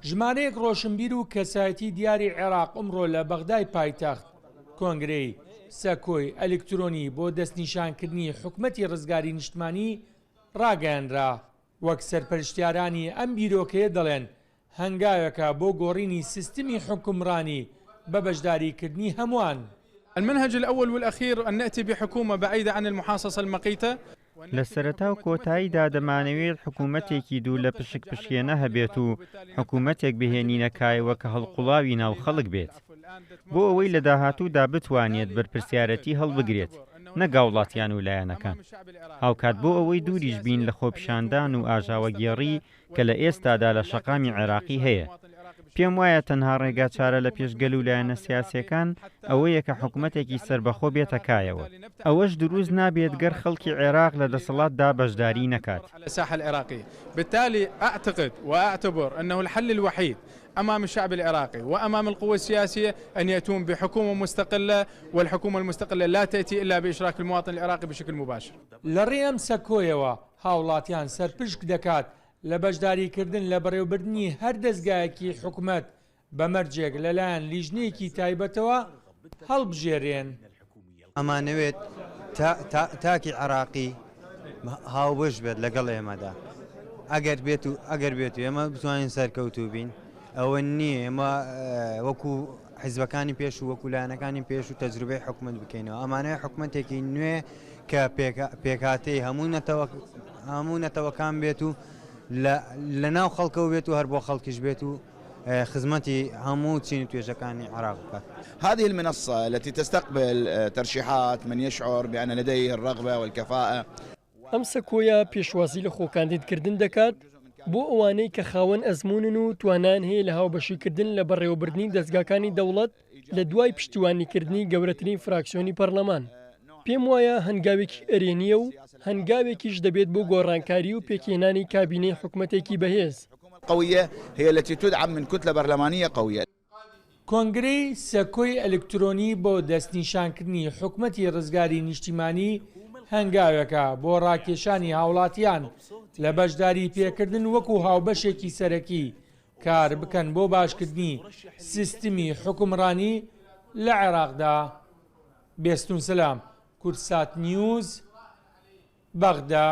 ژمارەیەک ڕۆشنبیر و کەسایەتی دیاری عێراق ئمڕۆ لە بەغدای پایتەخت کۆنگرەی سەکۆی ئەلکترۆنی بۆ دەستنیشانکردنی حکومەتی ڕزگاری نیشتمانی ڕاگەیەنرا. وەک سەرپەرشتیارانی ئەم بیرۆکەیە دەڵێن، هەنگاوێکە بۆ گۆڕینی سیستمی حوکمڕانی بە بەشداریکردنی هەمووان. المنهج الأول والأخير أن نأتي بحكومة بعيدة عن المحاصصة المقيتة. لە سەرەتا و کۆتاییدا دەمانەوێت حکوومەتێکی دوور لە پشکپشکێنە هەبێت و حکوومەتێک بهێنینە کایەوە کە هەڵقوڵاوی ناو خەڵک بێت. بۆ ئەوەی لە داهاتوودا بتوانێت بەرپرسیارەتی هەڵبگرێت نەک هاوڵاتیان و لایەنەکان. هاوکات بۆ ئەوەی دووریش بین لە خۆپیشاندان و ئاژاوەگێڕی کە لە ئێستادا لە شەقامی عێراقی هەیە. پێم وایە تەنها ڕێگا چارە لە پێش گەل و لایەنە سیاسیەکان ئەوەیە کە حکومەتێکی سەربەخۆ بێتە کایەوە. ئەوەش دروست نابێت گەر خەڵکی عێراق لە دەسەڵاتدا بەشداری نەکات. امام الشعب العراقي وامام القوى السياسيه ان ياتون بحكومه مستقله والحكومه المستقله لا تاتي الا باشراك المواطن العراقي بشكل مباشر. لە ڕێی ئەم سەکۆیەوە هاوڵاتیان سەرپشک دەکات لە بەشداریکردن لە بەڕێوەبردنی هەر دەزگایەکی حکومەت بە مەرجێک لەلایەن لیژنەیەکی تایبەتەوە هەڵبژێرێن. ئەمانەوێت تاکی عێراقی هاوبەش بێت لەگەڵ ئێمەدا ئەگەر بێت و ئەگەر بێت و ئێمە بتوانین سەرکەوتوو بین ئەوە نییە ئێمە وەکو حیزبەکانی پێش و وەکو لایەنەکانی پێش و تەجروبەی حکومت بکەینەوە ئەمانەیە حکومەتێکی نوێ کە پێکهاتەی هەموو نەتەوە هەموو نەتەوەکان بێت و لە ناو خەڵکەوە بێت و هەر بۆ خەڵکیش بێت و خزمەتی هەموو چین و توێژەکانی عێراق بکات. هذه المنصة التي تستقبل ترشيحات من يشعر بأن لديه الرغبة والكفاءة. ئەم سەکۆیە پێشوازی لە خۆکاندیدکردن دەکات بۆ ئەوانەی کە خاوەن ئەزموونن و توانایان هەیە لە هاوبەشیکردن لە بەڕێوەبردنی دەزگاکانی دەوڵەت لە دوای پشتیوانیکردنی گەورەترین فراکسیۆنی پەرلەمان. پێم وایە هەنگاوێکی ئەرێنییە و هەنگاوێکیش دەبێت بۆ گۆڕانکاری و پێکهێنانی کابینەی حکومەتێکی بەهێز. قویە هی التی تدعم من کتلە برلمانیە قویە. کۆنگرەی سەکۆی ئەلکترۆنی بۆ دەستنیشانکردنی حکومەتی ڕزگاری نیشتیمانی هەنگاوێکە بۆ ڕاکێشانی هاوڵاتیان لە بەشداری پێکردن وەکو هاوبەشێکی سەرەکی کار بکەن بۆ باشکردنی سیستمی حوکمڕانی لە عێراقدا. بێستون سەلام، کوردسات نیوز، بەغدا.